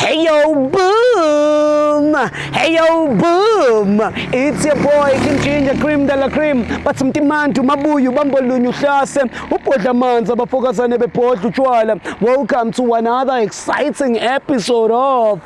Hey yo, boom! Hey yo, boom! It's your boy King Ginger Cream de la Cream. Bathi mtimantu mabuyu bambolunye uhlase ubhodla amanzi abafokazane bebhodla utshwala. Welcome to another exciting episode of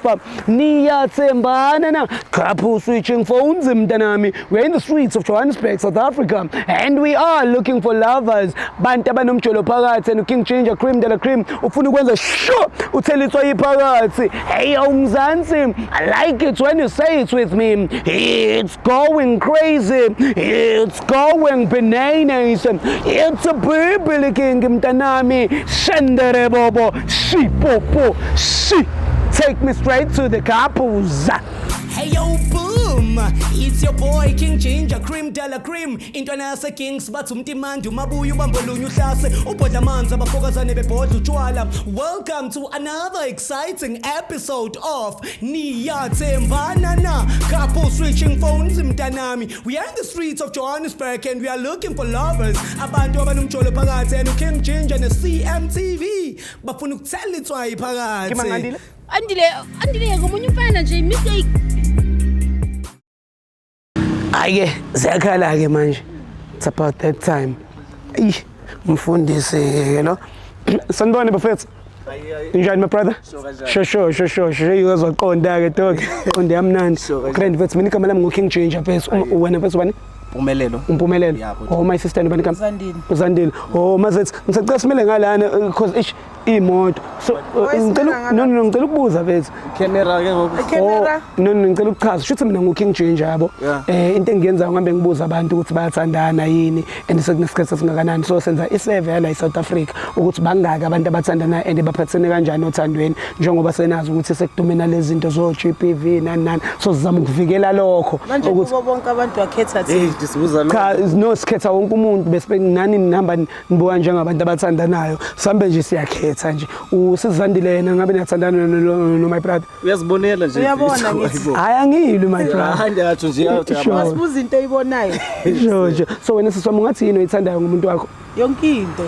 Niyathembana na Couple Switching Phones mntanami. We're in the streets of Johannesburg, South Africa, and we are looking for lovers. Bantu abanomjolo phakathi and King Ginger Cream de la Cream ufuna ukwenza sure uthela itswayi phakathi. Hey yo Mzansi, I like it when you say it with me. It's going crazy. It's going bananas. It's a baby king mntanami. Shendere bobo, shipopo, shi. Take me straight to the couples. Hey yo boom, it's your boy King Ginger Cream de la Cream. Intwana yase Kings bathi umtimandi umabuya ubambolunye uhlase ubhodla amanzi abafokazane bebhodla utshwala. Welcome to another exciting episode of Niyathembana na Couple Switching Phones mntanami. We are in the streets of Johannesburg and we are looking for lovers. Abantu abanomjolo phakathi and King Ginger ne CMTV bafuna ukuthela itswayi phakathi. Kimangandile? Andile, Andile ngomunye umfana nje mistake. Hayi ke ziyakhala ke manje. It's about that time. Eyi mfundisi ke lo. Sanibona bafethu. Njani my brother? Sure, uyazwaqonda ke dog. Qonde yamnandi. Grand mfethu, mina igama lami ngu King Ginger mfethu. Wena mfethu bani? Mpumelelo. Umpumelelo. Yeah, but- Oh, my sister bani igama? Zandile. Uzandile. Oh mazethu, ngisacela simele ngalana because ish imoto. So simele ngicela ngala. No, ngicela ukubuza mfethu. Camera ke ngoku. Camera. Oh, no, ngicela ukuchaza. Shuthi mina ngu King Ginger yabo. Into engiyenzayo ngihambe ngibuza abantu ukuthi bayathandana yini and sekunesikhathi esingakanani. So senza i-survey la eSouth Africa ukuthi bangaki abantu abathandanayo and baphathene kanjani othandweni njengoba senazi ukuthi sekudume nalezi zinto zo GBV nani nani. So sizama ukuvikela lokho Manje ukuthi kubo bonke abantu wakhetha Hey, thina. disibuza lo. Cha, no, sikhetha wonke umuntu bese nani nihamba nibuka njengabantu abathandanayo. Sambe nje siyakhetha nje. Usizandile yena ngabe niyathandana no my brother. Uyazibonela nje. Uyabona ngithi. Hayi angilwi my brother. Hayi ndiyatsho nje yathi Sure. Wasibuza into oyibonayo. Sure. So wena sisi wami ungathi yini oyithandayo ngomuntu wakho? Yonke into.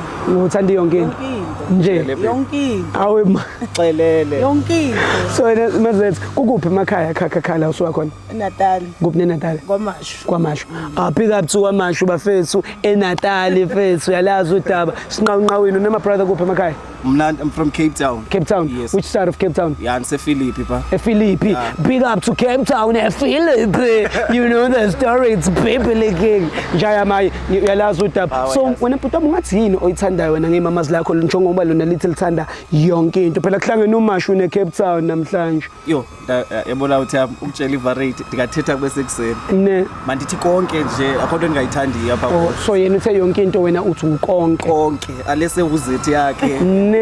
Uthanda yonke into. Yonke into. Nje. Yonke into. Awe ma. Xelele. Yonke into. So wena mazethu kukuphi emakhaya khakha khala usuka khona? eNatal. Kuphi neNatal? KwaMashu. KwaMashu. Ah, pick up to KwaMashu bafethu eNatal fethu uyalazi udaba. Sinqawunqawini noma brother kuphi emakhaya? Mna I'm from Cape Town. Cape Town. Yes. Which side of Cape Town? Yeah, ngise Philippi pa. ePhilippi. Big up to Cape Town ePhilippi. You know the story, it's Bibli King. Njaya mayi uyalazi udaba. Ah, So uyazi. wena bhuti wami ungathi yini oyithandayo wena ngemamazi lakho njengoba lona lithi lithanda yonke into. Phela kuhlangene uMashu neCape Town namhlanje. Yo, yabona uthi umtshela ivarate ndingathetha kube sekuseni. Ne. Mandithi konke nje akho nto ndingayithandiyo apha. Oh, so yena uthe yonke into wena uthi ukonke. Konke alese uzethi yakhe. Ne.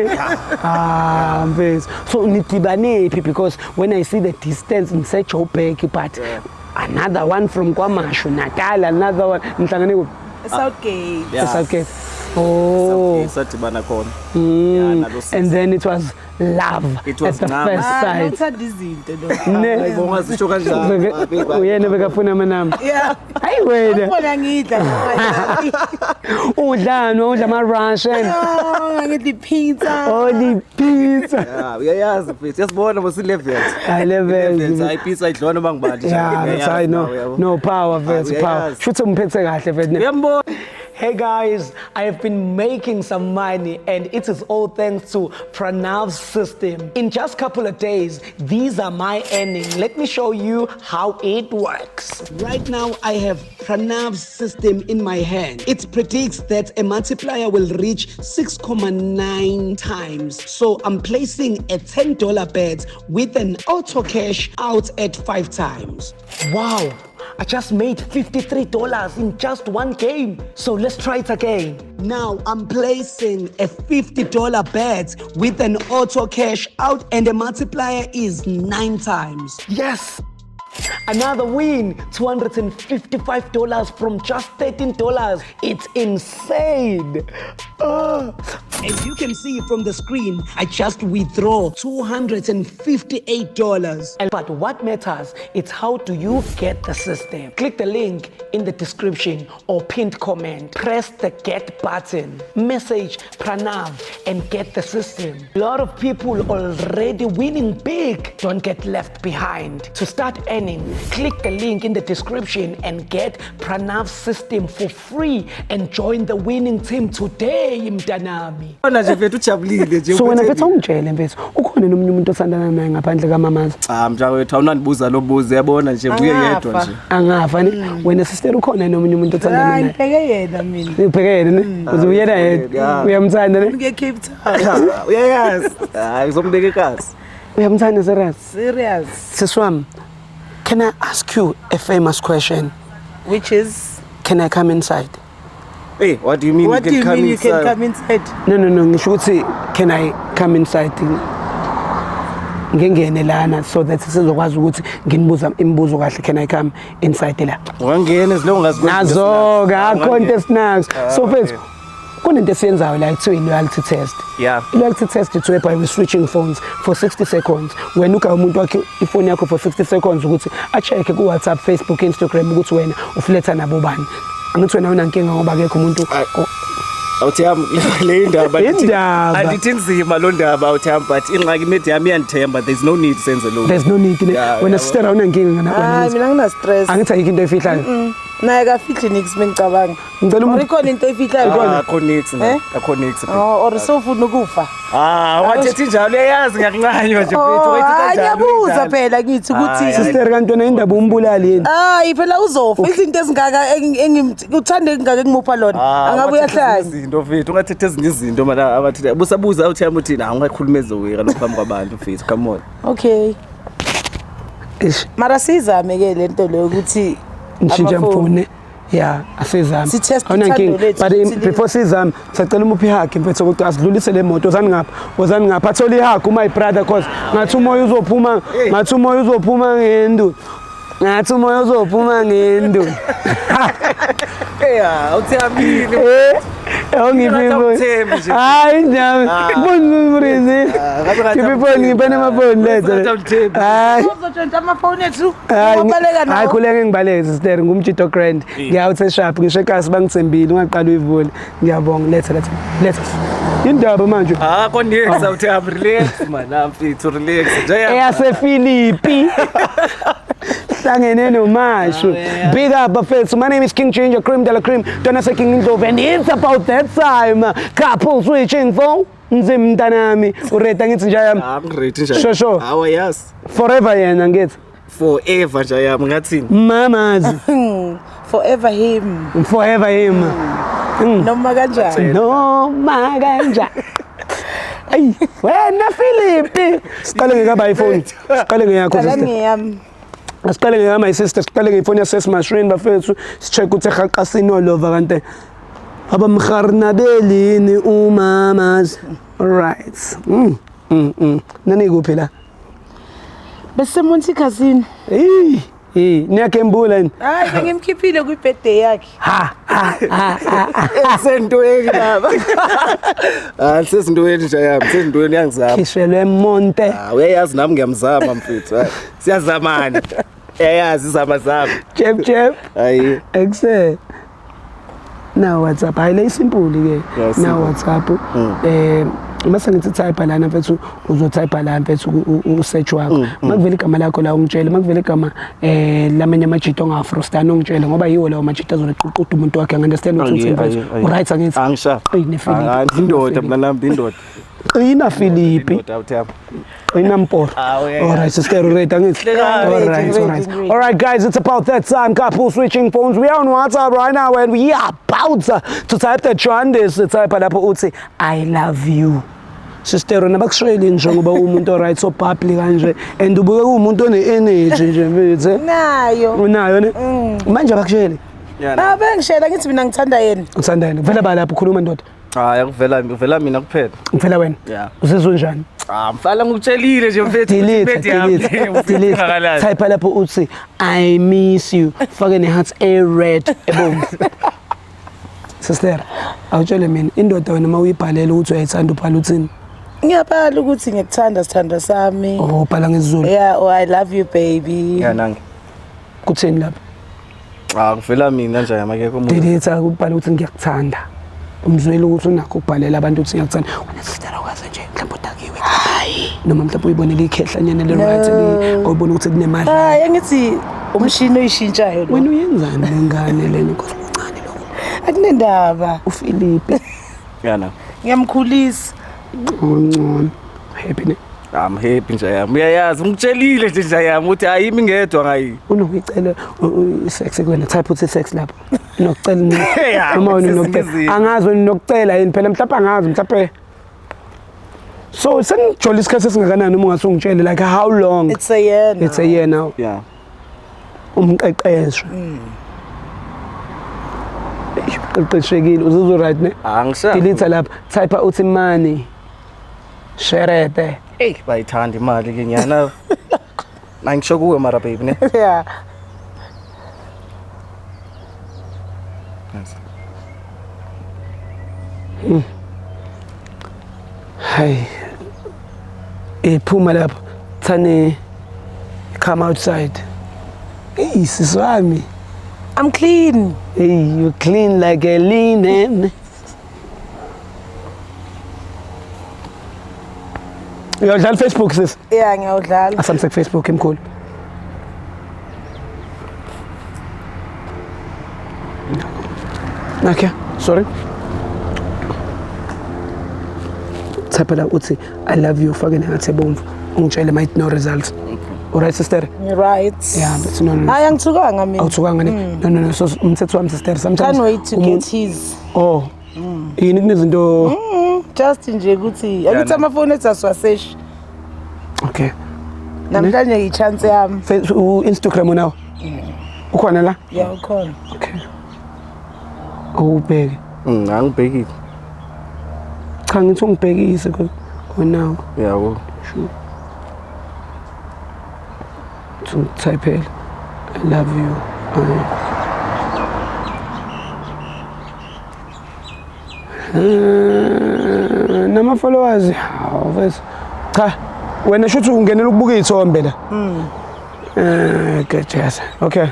Ah, mfethu. So nidibanephi because when I see the distance ngise Joburg but another one from KwaMashu, Natal, another one. Nihlangane kuphi? Southgate. Yeah. Southgate. Oh. Sadibana khona. Yeah, nalo sisi. And then it was love It was at the ncam. first Ah, sight. uthanda izinto lo. Ne. Ayibonga sisho kanjalo. Uyena bekafuna amanamba. Yeah. Hayi wena. Ubona ngidla. Udlani udla ama Russian. Oh, ngidla pizza. Oh, the pizza. Yeah, uyayazi mfethu. Yasibona mos i-levels. Hayi levels. Hayi pizza idliwa noma ngubani. Yeah, that's I know. No power mfethu power. Uyayazi. Shuthi umphethe kahle mfethu. Uyambona. Hey guys, I have been making some money and it is all thanks to Pranav's system. In just couple of days, these are my earnings. Let me show you how it works. Right now, I have Pranav's system in my hand. It predicts that a multiplier will reach 6.9 times. So I'm placing a $10 bet with an auto cash out at 5 times. Wow. I just made $53 in just one game. So let's try it again. Now I'm placing a $50 bet with an auto cash out and the multiplier is 9 times. Yes! Another win, $255 from just $13. It's insane. As you can see from the screen, I just withdraw $258. But what matters is how do you get the system? Click the link in the description or pinned comment. Press the get button. Message Pranav and get the system. A lot of people already winning big. Don't get left behind. To start earning, click the link in the description and get Pranav's system for free and join the winning team today, mntanami. Khona nje mfethu, ujabulile nje. So wena uphethe mfethu, awungitshele mfethu, ukhona nomunye umuntu othandana naye ngaphandle kamamazi? Cha, mntakwethu, awunandibuza lo mbuzo, yabona nje nguye yedwa Angafa. nje. Angafa ne? Wena sister, ukhona nomunye umuntu othandana Hayi, naye? ngibheke yena mina. Ubheke yena ne? Uze uyena yedwa? Yeah. Uyamthanda ne? Ngike Cape Town. Uyayazi, hayi, uzombeka ekasi. Uyamthanda, serious? Serious. Sis wami, can I ask you a famous question? Which is? Can I come inside? Hey, what do you mean? What You do you can come mean you can inside? come inside? No, ngisho ukuthi can I come inside, ngingene lana so that sizokwazi ukuthi nginibuza imibuzo kahle. Can I come inside la? Ungangena as long as Nazo-ke, akho into esinazo. So mfethu, kunento esiyenzayo la kuthiwa i-loyalty test. I-loyalty test, it's whereby we switching phones for 60 seconds. Wena ugaya umuntu wakhe ifoni yakho for 60 seconds ukuthi a-check-e ku-WhatsApp, Facebook, Instagram ukuthi wena ufletha nabo bani. Angithi wena unankinga ngoba akekho umuntu? Awuthi yami le indaba Indaba. Andithi nzima lo ndaba, awuthi yami, but ingxaki imedi yami iyandithemba, there's no need senze lo. There's no need ne? Yeah, Wena yeah. sister, awunankinga? Hayi, mina ngina stress. Angithi ayikho into efihlayo? Naye kafihli nix, mengicabanga. Ngicela Or ikhona into efihlayo? Ah, akho nix. Eh? Akho nix. Oh, or sofuna ukufa? Ah, ungathethi njalo, uyayazi ngiyakuncanywa nje mfethu. Oh, Ungayithethi hayi, kanjalo, ngiyabuza injalo. phela, ngithi ukuthi Hayi, Sister, kanti wena indaba umbulali yini? Hayi phela, uzofa. Izinto ezingaka uthande engingaka engimupha lona. Ah, Angabe ungathethe uyahlanya. ezinye izinto mfethu, ungathethe ezinye izinto mana abathethe busabuza, awuthi yami uthini? Ah, ungakhuluma ezowika lokhu phambi kwabantu mfethu, come on. Okay. Ish. Mara sizame ke lento leyo ukuthi Ngishintshe amafoni. mfone ya, asizame. Si-test Awunankinga. uthando lethu But ukuthi before sizame, sacela umuphi i-hug mfethu ukuthi asidlulise le moto. Wozani ngapha, wozani ngapha, athole i-hug my brother, cause ngathi umoya uzophuma, ngathi umoya uzophuma ngendu, ngathi umoya uzophuma ngendu. Yeah, awuthi yamini. Eh, awungiphi Ngathi ifoni. awuthembi nje. Hayi nami ifoni freeze. Ngabe ngathi Ngiphi ifoni, ngiphane amafoni, Ngathi letha. awuthembi. Hayi. Uzotshontsha amafoni ethu. Hayi, Ubaleka hayi, nawo. khuleke, ngibaleke sister, ngumjito grand. Ngiyawuthe sharp, ngisho ekasi bangithembile, ungaqali uyivule. Ngiyabonga, letha, letha, letha. Indaba manje. Ah, akho nix, awuthi yami, relax man, ah, mfethu, relax nje. EyaseFilipi. Hlangene noMashu. Big up bafethu. My name is King Ginger Cream de la Cream. Dona King Ndlovu and it's about that time. Couple switching phone. Nzim mntanami. U-ready ngithi nje yami. Ah, ngi-ready nje. Sure, sure. Hawa, yes. Forever yena ngithi. Forever nje yami, ngathini? Mamazi. Forever him. Forever him. Noma kanjani. Noma kanjani. Ayi, wena Philippi. Siqale ngekaba iPhone. Siqale ngeyakho Qala sister. ngeyami. Asiqale ngeyami my sister, siqale ngefoni yasesimashini bafethu, si-check ukuthi ehaqasini olova kanti abamharnabeli yini umamazi. Alright. Nani kuphi la? Bese Monte Casino. Hey, hey, niyagembula yini? Hayi, bengimkhiphile kwi-birthday yakhe. Ha ha ha ha. Sentweni baba. Ah, sesintweni nje yami, sesintweni, yangizama. Khishelwe Monte. Ah, uyayazi nami ngiyamzama mfethu. Hayi, siyazamana. Uyayazi izama zami. Jeb jeb. Hayi. Ekse. Now WhatsApp, hayi le simple ke. Yeah, simple. Now WhatsApp. Mase ngithi type lana mfethu, uzotype la mfethu u-search wakho. Makuvela igama lakho la ungitshele, makuvela igama lamanye amajito ongafrostana ungitshele, ngoba yiwo lawo majito azoleququda umuntu wakhe. Understand ukuthi uthini mfethu? Right, angithi? Angisha. Qine Philip. Ah, ndindoda mina nami, ndindoda. Qina Philip. Indoda, awuthi yami. Qina Mporo. Ah, yeah, All right, sister, ready angithi? Hlekani. All right, all right. All right, guys, it's about that time. Couple switching phones. We are on WhatsApp right now and we are about to type the Chandis. Type lapho uthi I love you. Sister, wena bakushayeli njengoba umuntu oright, so bubbly kanje and ubuke umuntu one energy nje mfethu. Nayo. Unayo ne? Manje abakushayeli. Yeah. Ah, bengishela, ngithi mina ngithanda yena. Uthanda yena. Vele ba lapho, khuluma ndoda. Hayi, akuvela kuvela mina kuphela. Ngifela wena. Yeah. Uzizwa njani? Ah, mfana, ngikutshelile nje mfethu ukuthi Delete, ibhedi yami delete, delete. Ngakalali. Type lapho uthi I miss you. Fake ne-heart e-red ebomvu. Sister, awutshele mina, indoda wena uma uyibhalela ukuthi uyayithanda, ubhala uthini? Ngiyabhala ukuthi ngiyakuthanda, sithandwa sami. Oh, ubhala ngesiZulu. Yeah, or I love you, baby. Yeah, nange. Kuthini lapho? Ah, kuvela mina nje, akekho umuntu. Delete, ubhala ukuthi ngiyakuthanda. Umzweli ukuthi unakho ukubhalela abantu ukuthi ngiyakuthanda. Wena sister, awukaze nje mhlawumbe udakiwe. Hayi. Noma mhlawumbe uyibonele ikhehlanyana le-right oyibona ukuthi kunemali. Hayi, angithi umshini oyishintshayo lo. Wena uyenzani lengane lena, Nkosi, uncane lokho? Akunendaba. uFilipe. Yeah, na. Ngiyamkhulisa. Ongcono. Happy ne? I'm happy nje yami. Uyayazi, ngikutshelile nje nje yami ukuthi hayi, imi ngedwa ngayi. Unokuyicela i-sex kuwena, type uthi sex lapho. Unokucela Yeah, noma wena sesinye unokucela. izinto. Angazi wena unokucela yini phela, mhlawumbe angazi mhlawumbe. So sengijola isikhathi esingakanani, uma ungase ungitshele, like how long? It's a year now. It's a year now. Yeah. Umqeqeshwe. Eish, uqeqeshekile, uzizwa right ne? Ah, ngisha. Delete lapha, type uthi money. Sherete. Hey, bayithanda imali ke nyana. Nangisho kuwe mara baby ne. Yeah. Yes. Hayi. Iphuma lapho. Thane, come outside. Hey, sisi wami. I'm clean. Hey, you clean like a linen. Uyadlala Facebook, sis? Yeah, ngiyawudlala. Asamse ku Facebook emkhulu. Okay, sorry. Type la uthi I love you, fake ne-heart ebomvu. Ungitshele might no results. Alright, sister? Right. Yeah, but no, no. Hayi, angithukanga mina. Awuthukanga ne? No, no, no. So umthetho wami, sister, sometimes Can't wait to get his. Oh. Yini, kunezinto? Just nje ukuthi angithi amafoni ethu asiwaseshi. Okay. Namhlanje i-chance yami. U-Instagram unawo? Ukhona la? Yeah, ukhona. Okay. Awubheke. Angibhekile. Cha, ngithi ungibhekise onawo. Yabo. Sure. Type I love you. Nama followers, hawu mfethu. Cha, wena shuthi ungenela ukubuka izithombe la. Good, yes. Okay.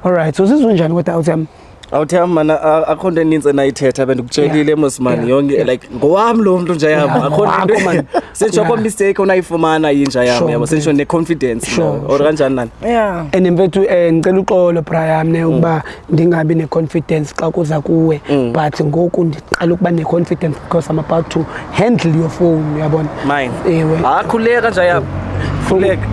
All right. So uzizwa njani kodwa, awuthi yami? Awuthi yami mana, akho nto eninzi enayithetha, bendikutshelile mos man, yonke like ngowami lo muntu nje yami, akho Wakho, man. sentsho akho mistake onayifumana yinja yami, yabo, sentsho ne-confidence or kanjani nani. Yeah. And mfethu, ngicela uxolo, Brian, ne, ukuba ndingabi ne-confidence xa kuza kuwe, but ngoku ndiqala ukuba ne-confidence because I'm about to handle your phone, uyabona? Mine? Ewe. Ah, khuleka nje yami. So, Khuleka.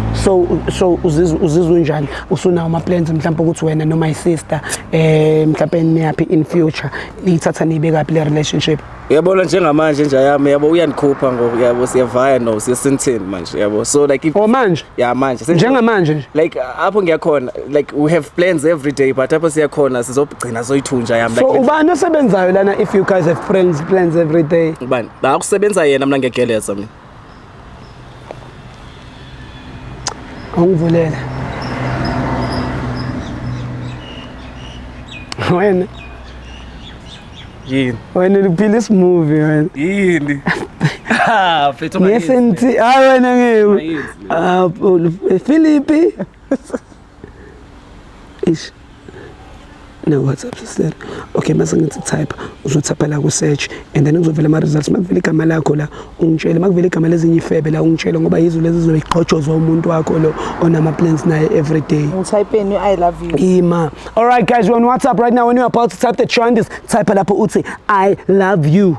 so uzizwa unjani, usunawo ama-plans mhlawumbe ukuthi wena noma i-sister mhlawumbe niyaphi in future, niyithatha niyibekaphi le relationship? Uyabona njengamanje nje yami, yabo, uyandikhupha ngoku, yabo, siyavaya no siyesentini manje, yabo, so like if Oh, manje? Yeah, manje. Njengamanje nje? Like apho ngiyakhona, like we have plans every day, but apho siyakhona sizogcina soyithunja yami. So like ubani osebenzayo lana if you guys have plans every day? Ubani akusebenza yena, mina ngiyageleza mina. Awungivulele wena. Yini? Wena uphila isimovie wena. Yini? Ha, mfethu, ungayenzi. Nge-SNT, hayi wena, ngeke. Ungayenzi. Ah, Philippi. Ish. No WhatsApp, sister. Okay, mase ngithi type, uzothapha la ku search and then kuzovela ama results. Makuvela igama lakho la, ungitshele. Makuvela igama lezinye ifebe la, ungitshele, ngoba yizo lezi zizobe iqhotshozwa umuntu wakho lo onama plans naye every day. Ngithayipeni I love you. Ima. All right guys, we're on WhatsApp right now. When you're about to type the trend is type lapho uthi I love you.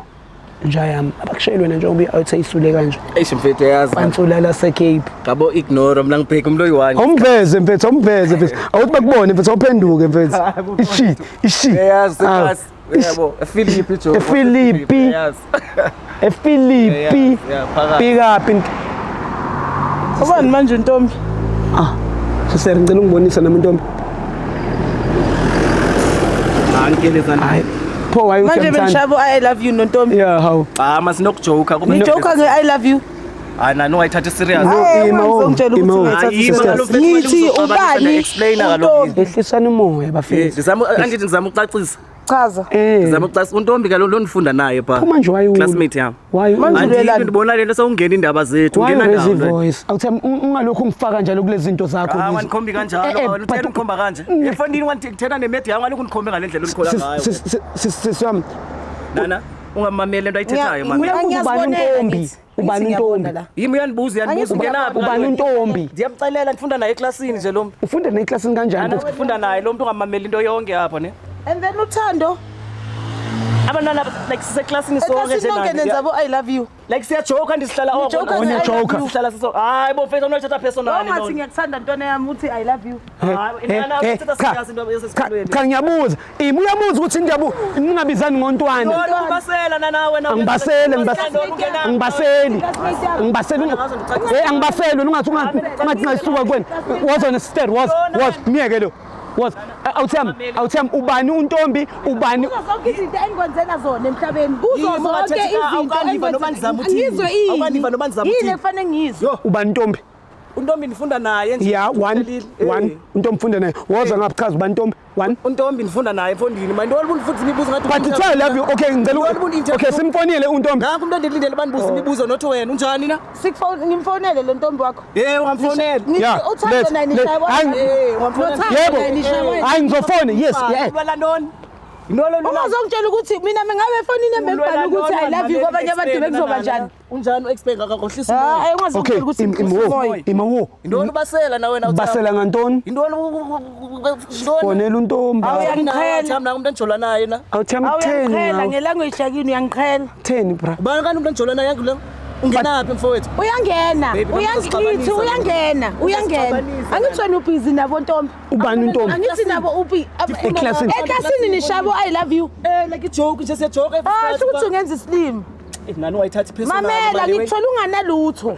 Njayami, abakushayeli wena njengoba i-out isule kanje. Eish mfethu, yazi. Pantsula lase Cape. Ngabo ignore, mina ngibheka umuntu oyi-one. Awumveze mfethu, awumveze mfethu. Awuthi bakubone mfethu, awuphenduke mfethu. Ishi, ishi. Yazi Ah, kasi. Yabo, ePhilippi jo. ePhilippi. Yazi. ePhilippi. Yeah, phakathi. Pick up in Ubani manje untombi? Ah. Sister, ngicela ungibonise nami ntombi. Angikeleza. Hayi. Pho why Manje uyamthanda? benishaya I love you nontombi. Yeah, hawu. Ah, masinokujoka kuba. Nijoka nge I love you. Hayi nani ungayithathi serious. No, Hayi, ima, oh, ungizongitshela ukuthi ima, oh. ungayithathi Hayi, ima, serious. kaloku mfethu, Ngithi uzoxabanisa ubani ne-explainer kaloku. untombi? Ehlisani umoya Eh, bafethu. Ndizama angithi ndizama ukucacisa. Chaza. Eh. Ndizama ukucacisa untombi kaloku lo ndifunda naye pha. Phuma nje why Classmate yami. Why Manje Andikho ulwelani? ndibona le nto sewungena iindaba zethu Why ungena raise ndawo. voice? Awuthi ungalokhu ungifaka njalo kulezi zinto zakho. Ah, lezi. wandikhombi Eh, eh, kanjalo. but- Uthena undikhomba kanje. Efondini wandithena nemedi yami kaloku undikhombe ngale ndlela ondikhola Sis- ngayo. sis- sis- sis- Sisi wami, Nana, ungamameli le nto ayithethayo mani. Uyabuza ubani Ngiyazibonela untombi? ngithi. Ubani Ngithi ngiyabona untombi? la. Yimi uyandibuza uyandibuza Angithi ungenaphi? Ubani untombi? Ndiyamxelela ndifunda naye eklasini nje lo mntu. Ufunda neklasini kanjani? Nana ndifunda naye lo mntu ungamameli into yonke apha ne. And then uthando. Abantwana like siseklasini sonke Eklasini nje nonke nani. nenza bo I love you. Like siyajoka ndisihlala oko. Nijoka nge- I love Sihlala you. Sihlala siso. Hayi bo mfethu unoyithatha personal. Ungathi ngiyakuthanda ntwana yami uthi I love you. Hayi Eh, nana eh, uthatha cha, serious into cha, yasesikolweni. cha ngiyabuza. Imi uyabuza ukuthi indaba ningabizani ngontwana. Ntoni ubasela nana wena. Angibasele ngibasele angibaseli. Angibaseli. Eh angibaseli wena ungathi ungathi ngasuka kuwena. Woza nesister woza woza miyeke lo. Woza. Awuthami awuthami ubani untombi ubani Kuzo zonke izinto engikwenzela zona emhlabeni. Kuzo Yimi, zonke ungathethi ka- izinto awukandiva noma ndizama uthini. Ngizwe ini. Awukandiva noma ndizama Yini uthini. ekufanele ngiyizwe? Yo, ubani ntombi? untombi ndifunda naye nje. Yeah, one one untombi funda naye. Woza ngachaza ubani ntombi? One. Untombi ndifunda naye emfondini. Manje ntoni ubundifundisa imibuzo ngathi But it's I love you. Okay, ngicela Ntoni ubundi-interview? Okay, simfonile untombi. Nanku umuntu endilindele bandibuza imibuzo nothi wena unjani na? Sikufone ngimfonele le ntombi wakho. Eh ungamfonela. Ngithi Yeah, uthando naye nishaya hayi, Eh ungamfonela. Nothando Yebo. naye nishaya Hayi ngizofona. Yes, yeah. Ulwela ntoni? Yintoni lo Ungazongitshela ukuthi mina mengabe efonini embembhala ukuthi I love you kwabanye abantu bekuzoba njani? Unjani u-explain akakohlisa umoya. Hayi Okay, ungazongitshela ukuthi imo umoya. imo Yintoni ubasela na wena? Basela ngantoni? Yintoni yintoni? Fonela untombi. Awu, uyangiqhela. Awuyangiqhela umuntu endijola naye na. Awuthami Awuyangiqhela 10. ngelanguage yakini uyangiqhela. 10 bra. Ubani kanti umuntu endijola naye ngule? Ungenaphi mfowethu? Uyangena, Baby, uyangithi uyasixabanisa. uyangena, uyangena. Uyasixabanisa. Angithi wena ubhizi nabo ntombi. Ubani untombi? Angithi nabo uphi? Eklasini. Eklasini nishabo I love you. Eh like ijoke nje siyajoka every Ah, sikhathi, ukuthi ungenza isilimi. Eh, nani wayithatha personal. Mamela mali we. ngithola unganalutho.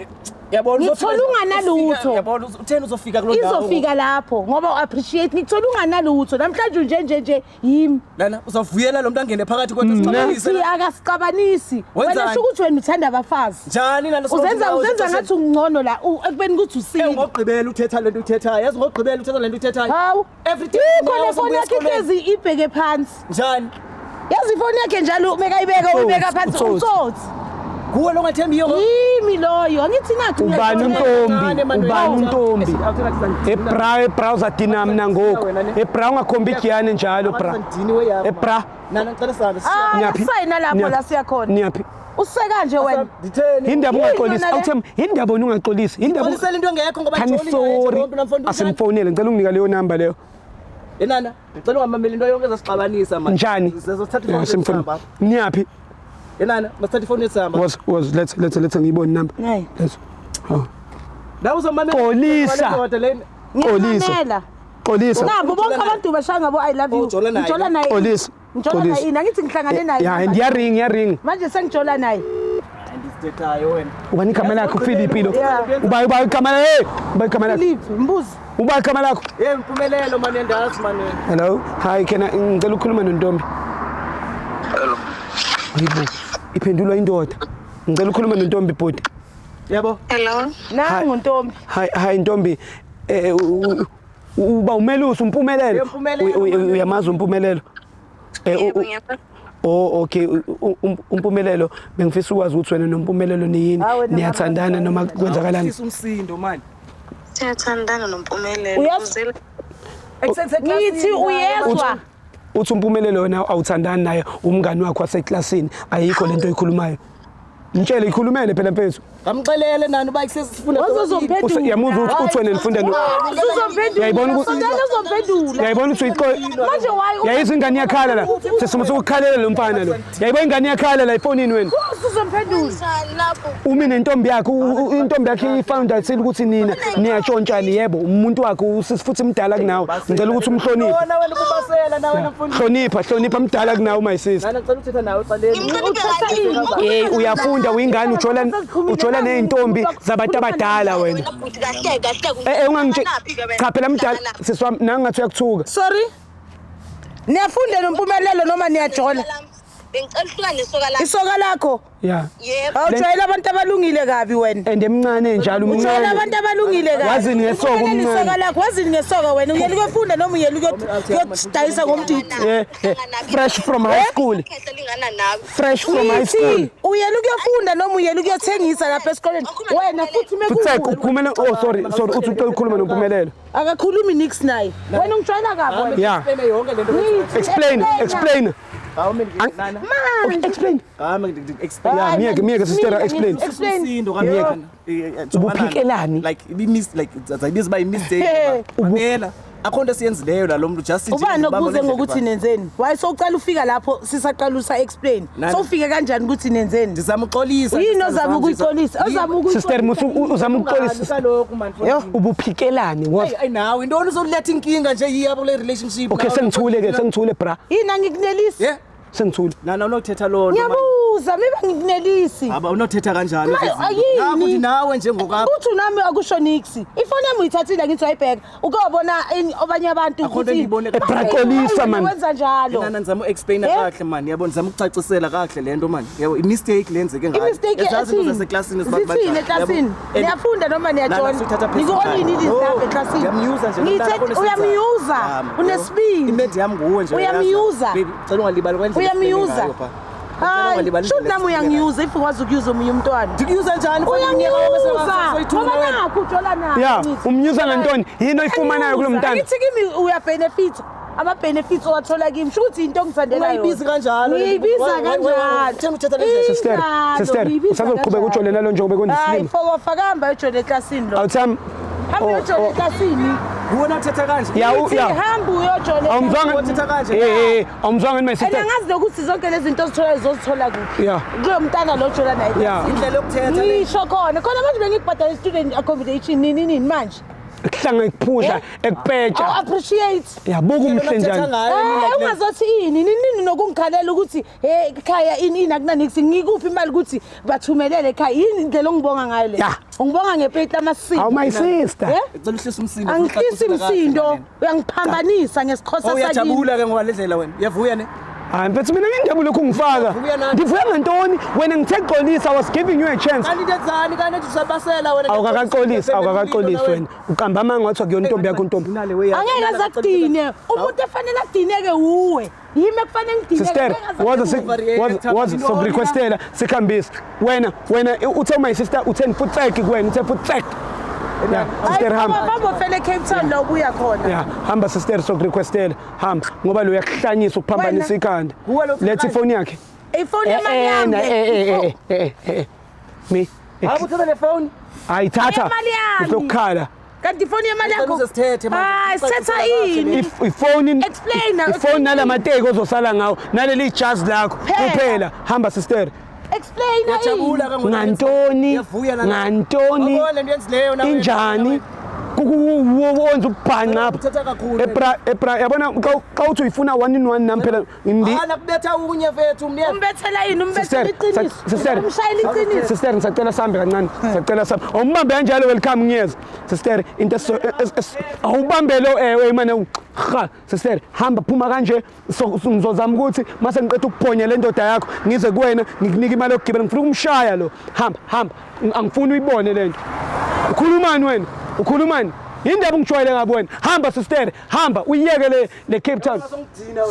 Yabona ngithola unganalutho. Yabona utheni uzofika kuloo ndawo. Izofika lapho ngoba u-appreciate ngithola unganalutho namhlanje nje nje nje yimi. Lana uzavuyela lo muntu angene phakathi kwethu sixabanise. Ngithi akasixabanisi. Wena Wenzani? sho ukuthi wena uthanda abafazi. Njani nana Uzenza uzenza ngathi ungcono la ekubeni ukuthi usile. Ngokugqibela uthetha lento uthethayo. Yazi ngokugqibela uthetha lento uthethayo. Hawu. Every day Ikho le foni yakhe ihlezi ibheke phansi. Njani? Yazi ifoni yakhe njalo mekayibeka uyibeka phansi Utsotsi. utsotsi. Kuwe lo ongathembiyo ngo. Yimi loyo angithi nakho Ubani untombi? Ubani untombi? Ebra ebra uzadina mina ngoku. Ebra ungakhombi igiyane njalo bra. Ebra. Nana ngicela sihambe. Ah, Niyaphi? sayina lapho Niyaphi? la siya khona. Niyaphi? Useka nje wena. Nditheni? Indaba Yini ungaxolisi. yona le? Awuthembi, indaba wena ungaxolisi. Indaba Xolisela into engekho ngoba Khani joli naye sorry. nje, lo mfondini. Asimfonele, ngicela unginike leyo number leyo. Enana, ngicela ungamameli into yonke ezasixabanisa manje. Njani? Sizothatha Yeah, ifoni simfone. sihamba. Niyaphi? Enana, masithatha ifoni sihamba. Was let's ngiyibone number. Nayi. Let's. Oh. La uzomamela. Xolisa. Ndoda lena. Xolisa. Ngiyamamela. Xolisa. Nabo bonke abantu bashaya ngabo I love you. Ujola naye. Ngijola naye. Xolisa. Ngijola Xolisa. naye. Ini angithi ngihlangane naye. Yeah, and yaring yaring. Manje sengijola naye. Andisithethayo wena. Ubani igama lakho Philip lo? Yeah. Uba uba igama hey, uba igama lakho. Philip, mbuzi. Uba igama lakho. Hey Mpumelelo mani andazi mani. Hello. Hi, can I ngicela ukukhuluma nontombi? Hello. Hayibo. Iphendulwa indoda. Ngicela ukukhuluma nontombi bhuti. Yebo. Hello. Nangu ntombi. Hi hi ntombi. Eh uba umelusi umpumelelo. Eh, Mpumelelo, Uyamazi umpumelelo? Eh Yebo ngiyakwazi. Oh okay umpumelelo bengifisa ukwazi ukuthi wena nompumelelo niyini Ah, wena niyathandana noma kwenzakalani Sisa umsindo mani. Siyathandana noMpumelelo. Uyazi- Uzela Ngithi uyezwa. Uthi umpumelelo wena awuthandani naye umngani wakho waseklasini ayikho lento oyikhulumayo mtshele ikhulumele phela mfethu Ngamxelele nani uba kusesifunda. Wazozomphendula. Uyamuzwa ukuthi uthi wena nifunda no Uyayibona ukuthi- Uzomphendula. uyayibona ukuthi uyiqo Manje why yayizwa ingane iyakhala la sesimo sokukhalela lo mfana lo yayibona ingane iyakhala la efonini wena Uzomphendula. njani lapho? umi nentombi yakhe intombi yakhe ifounder ithile ukuthi nina niyatshontshana yebo umuntu wakhe usisi futhi mdala kunawe ngicela ukuthi umhloniphe Yona wena kubasela nawe mfundisi. hlonipha hlonipha mdala kunawe my sister Nana ngicela uthetha nawe eqaleni. Ngimhloniphe hey uyafunda uyingane ujola ujola ney'ntombi zabantu abadala wena Bhuti kahle kahle. Eh ungangitshe cha phela mdala sisi wami nangathi uyakuthuka Sorry. Niyafunda nompumelelo noma niyajola? Bengicela uhlukane nesoka lakho. Isoka lakho. Yeah. Yebo. Awujwayela abantu abalungile kabi wena. And emncane njalo Ujwayela umncane. abantu abalungile kabi. Wazini ngesoka Ukhulele umncane? isoka lakho, wazini ngesoka wena. Uyela ukuyofunda noma uyela ukuyodayisa ngomdidi. Yeah, yeah. Fresh from high school. Khehla lingana nawe. Fresh from high school. Uyithi uyela ukuyofunda noma uyela ukuyothengisa lapha esikoleni. Wena futhi Futsek mekuwe. ukhulumela, oh sorry, sorry, uthi ucela ukukhuluma noMpumelelo. Akakhulumi nix naye. Wena ungijwayela kabi wena. Yeah. Explain yonke lento. Ngithi, Explain, explain. Hawu mina Okay, explain. Hami explain. Yeah, miyeke, miyeke sister, explain. Explain. Umsindo kanjani? Ubuphikelani? Like ibi miss like zayibiza ba mistake. Mamela. Akho nto esiyenzileyo la lo muntu just nje Ubani ngibamba okubuze le ndlela ngokuthi ba. nenzeni? Why sowuqala ufika lapho sisaqala usa explain. Nani? Sowufike kanjani ukuthi nenzeni? Ndizama uxolisa. Yini ozama ukuyixolisa? Ozama ukuyixolisa. Sister musu uzama ukuxolisa. Kalokhu man. Yo. Ubuphikelani? What? Ayi nawe intoni uzoletha inkinga nje yiya kule relationship. Okay, sengithule ke, sengithule bra. Yini angikunelisi? Yeah. Sengithule. Nana unothetha loo nto. man. Ngiyabuza, miba ngikunelisi. Aba unothetha kanjani? Ma- ezi zinto? ayini? Nakho uthi nawe njengokapha. Uthi nami akusho nix. Ifoni yami uyithathile ngithi wayibheka. Uke wabona abanye abantu Akho nto engiyibone- Eh, bra, xolisa, man. Wenza njalo. Nana ndizama u-explaina Eh? kahle man, yabo ndizama ukucacisela kahle le nto man. Yabo i-mistake le yenzeke ngayo. I-mistake Ezazi izinto ethini? zaseklasini zibantu Zithini banjani, eklasini? yabo? And- Niyafunda noma Nana, niyajona? suthatha Nikuonini personal. izinto No, eklasini? ndiyamyuza nje lo mntana, Ngithe akho nto esiyenzayo. uyamyuza. Yam, yabo. Unesibindi. Imedi yami nguwe nje. Uyamyuza. Baby, cela ungalibali kwendlela Uyamyuza. esipele ngayo pha. Cela Hayi, ungalibali shuthi indlela nami esipele ngayo. uyangiyuza if ukwazi ukuyuza omunye umntwana. Ndikuyuza njani? Uyangiyuza. Ngoba nakho ujola naye. Yeah, ngithi. umnyuza ngantoni? Yini oyifumanayo kulo mntana? Ngithi kimi uyabenefit. Ama-benefits owathola kimi sho ukuthi into ongithandela yona. Ungayibizi kanjalo. Ngiyibiza kanjalo. Utheni uthetha le ndlela? Sister, Injalo, sister, ngiyibiza usazoqhubeka kanjalo. ujole nalo njengoba Hayi, kwenza isilima. fokofa kahamba uyojole eklasini lo. Awuthami. Hamba uyojole eklasini. Nguwe othetha kanje. Ya, Ngithi ya. hamba uyojole. Awumzwanga. Uthetha kanje. Eh eh, awumzwanga ni my And sister. angazi nokuthi zonke lezi zinto ozitholayo uzozithola kuphi. Yeah. Kulo mntana lo ojola naye. Yeah. Indlela yokuthetha le. Ngisho khona. Khona manje bengikubhadala i-student accommodation nini nini manje. Kuhlanga ekuphusha, ekupeja. Awu appreciate. Yabuka umhle njani. Eh ungazothi ini nini nokungikhalela ukuthi hey ekhaya ini ini akunanix ngikuphi imali ukuthi bathumelele ekhaya yini indlela ongibonga ngayo le Yeah. ungibonga ngeplate lamasiko Awu my sister. Eh? Cela uhlise umsindo. Angihlisi umsindo uyangiphambanisa ngesikhosa Oh sakini uyajabula ke ngoba le ndlela wena. Uyavuya ne? Hayi mfethu mina nginjabule ukungifaka. Vuya nani? Ndivuya ngantoni? Wena ngithe xolisa, I was giving you a chance. Kanti into enzani kanti ethi usabasela wena. Awukakaxolisi, awukakaxolisi wena. Uqamba amanga wathi akuyona intombi yakho intombi. Angeke aze akudine umuntu efanele akudineke uwe yimi ekufanele ngidineke Sister, ngeke aze waza akudine. waza waza sokurequestela sikhambise. Wena wena uthe my sister uthe futsek kuwena, uthe futsek. Yeah, sister Hayi, hamba. hamba ufele eCape Town la ubuya khona Yeah, hamba sister sokurequestela. Hamba ngoba lo uyakuhlanyisa ukuphambanisa Wena. ikhanda. Kuwe lo Letha ifoni yakhe. Ifoni yemali Eh yami eh eh eh eh. Mi. Hayi uthatha le phone. Hayi thatha. Imali yami. Uzokukhala. Kanti ifoni yemali Ngicela yakho uze sithethe manje. Hayi sithetha ini Ifoni Explain now, ifoni explain. nalamateki ozosala ngawo naleli jazi lakho Phela. kuphela. Hamba sister. Explain Uyajabula ini ke ngoba. Ngantoni? Uyavuya nana. Ngantoni? Wabona le nto yenzileyo nawe. Injani? Kukuwonza ukubhanqa apha. Uthetha kakhulu. Ebra ebra yabona xa uthi uyifuna 1 in 1 nami phela ndi Hayi nakubetha unye mfethu mnye. Umbethela yini umbethela Sister, iqiniso sister, umshayela iqiniso sister ngisacela sihambe kancane sacela sihambe awumbambe kanjalo welcome ngiyeza sister into awubambe lo ewe mane ha sister hamba phuma kanje ngizozama ukuthi mase ngiqeda ukubhonya le ndoda yakho ngize kuwena ngikunike imali yokugibela ngifuna ukumshaya lo hamba hamba angifuni uyibone lento ukhulumani wena ukhulumani yindaba ungijwayele ngabe wena hamba sister hamba uyiyeke le le Cape Town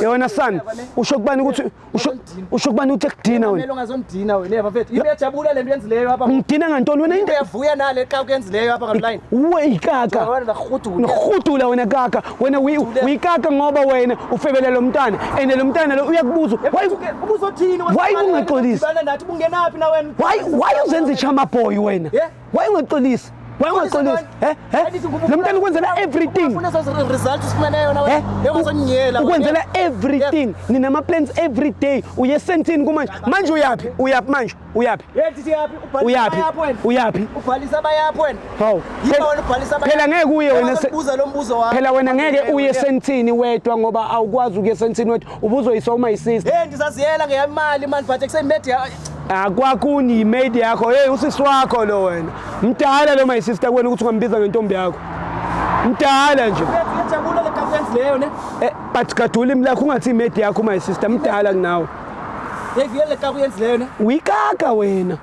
yona son usho kubani ukuthi usho usho kubani ukuthi ekudina wena Kumele ungazondina wena yeva mfethu. Iyajabula le nto yenzileyo apha. ngidina ngantoni wena into Uyavuya nale xa kuyenzileyo apha ngalline. uwe ikaka Wena ndakurhudula. ngirhudula wena kaka wena uyikaka ngoba wena ufebele lo mntana and lo mntana lo uyakubuza why Ubuzothini Why ungaxolisi? Udibana nathi ubungenaphi na wena? why uzenza ichama boy wena Yeah. why ungaxolisi why ungaxolisi eh eh lo mntana ukwenzela everything Ufuna ezo results usifumeneyo na Eh? wena. Yongazonyela. Ukwenzela everything ninama-plans every day uye esentini kumanje manje uyaphi uyaphi manje uyaphi Hey ndithi yaphi? Ubhalisa uyaphi abayaphi wena? uyaphi Ubhalisa abayaphi wena? hawu Yiba wena ubhalisa abayaphi. phela ngeke uye wena se- Buza lo mbuzo wakho. phela wena ngeke uye esentini wedwa ngoba awukwazi ukuya esentini wedwa ubuzoyiswa uma yisister Hey ndizaziyela ngeyamali man but ekuseyimedia akwakuni yimade yakho hey usisi wakho lo wena mdala lo my sister kuwena ukuthi ungambiza ngentombi yakho mdala nje Uyajabula le kafu yenzileyo ne? Eh, but gadula ulimi lakho ungathi imade yakho my sister mdala kunawe Hey, vuyele kaka uyenzileyo ne. Uyikaka wena.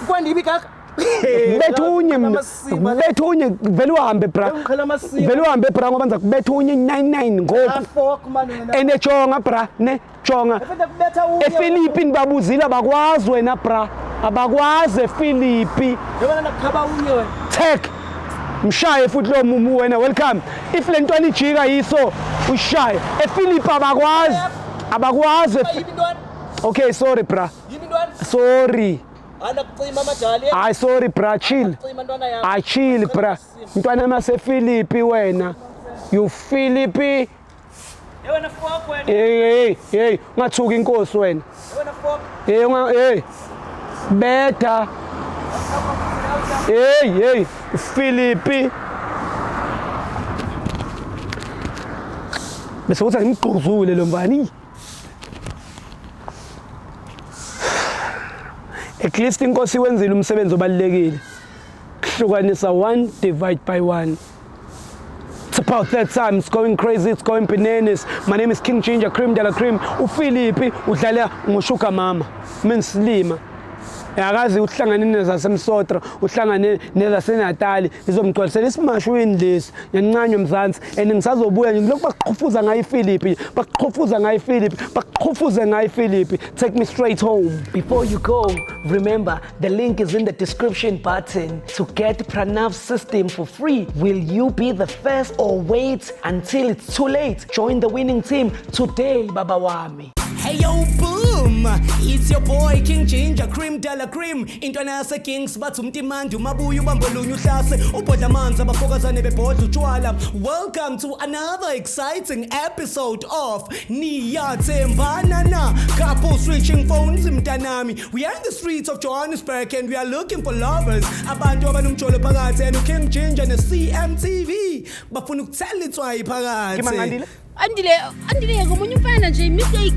Kwandibi kaka. Kubetha unye mina. Amasiba. Kubetha unye vele uhambe bra. Ngiqhela amasiba. Vele uhambe bra ngoba ngiza kubetha unye 99 ngoku. Fork man wena. Ene jonga bra ne jonga. Efenda kubetha unye. eFilipi nibabuzile abakwazi wena bra. Abakwazi eFilipi. Yabona nakukhaba unye wena. Tech mshaye futhi lo mumu wena welcome if le ntwana ijika yiso ushaye eFilipi abakwazi abakwazi Yimi ntwana. okay sorry bra Yimi ntwana. sorry Anakucima amajali. hayi sorry bra chill Cima ntwana yami. hayi chill bra ntwana masefilipi wena you Philippi Yewena fork wena. hey hey hey ungathuki inkosi wena Yewena fork. hey unga hey betha hey hey Philippi bese kuthi ngimgquzule lo mfana at least inkosi wenzile umsebenzi obalulekile kuhlukanisa 1 divide by 1. It's about that time. It's going crazy. It's going bananas. My name is King Ginger Cream de la Cream. uPhilippi udlala ngoshuga mama. Mensilima. Akazi uhlangane nezasemsotra, uhlangane nezasenatali, izomgcwalisela isimashweni lesi. Ngiyancanywa Mzansi and ngisazobuya nje ngilokhu baqhufuza ngayo iPhilippi, baqhufuza ngayo iPhilippi, baqhufuze ngayo iPhilippi. Take me straight home. Before you go, remember the link is in the description button to get Pranav's system for free. Will you be the first or wait until it's too late? Join the winning team today, Baba Wami. Hey yo boom, it's your boy King Ginger Cream de la Cream. Intwana yase Kings bathi umtimandi umabuya ubambolunye uhlase ubhodla amanzi abafokazane bebhodla utshwala. Welcome to another exciting episode of Niyathembana na Couple Switching Phones mntanami. We are in the streets of Johannesburg and we are looking for lovers. Abantu abanomjolo phakathi and King Ginger ne CMTV bafuna ukuthela itswayi phakathi. Andile, Andile ngomunye umfana nje mistake.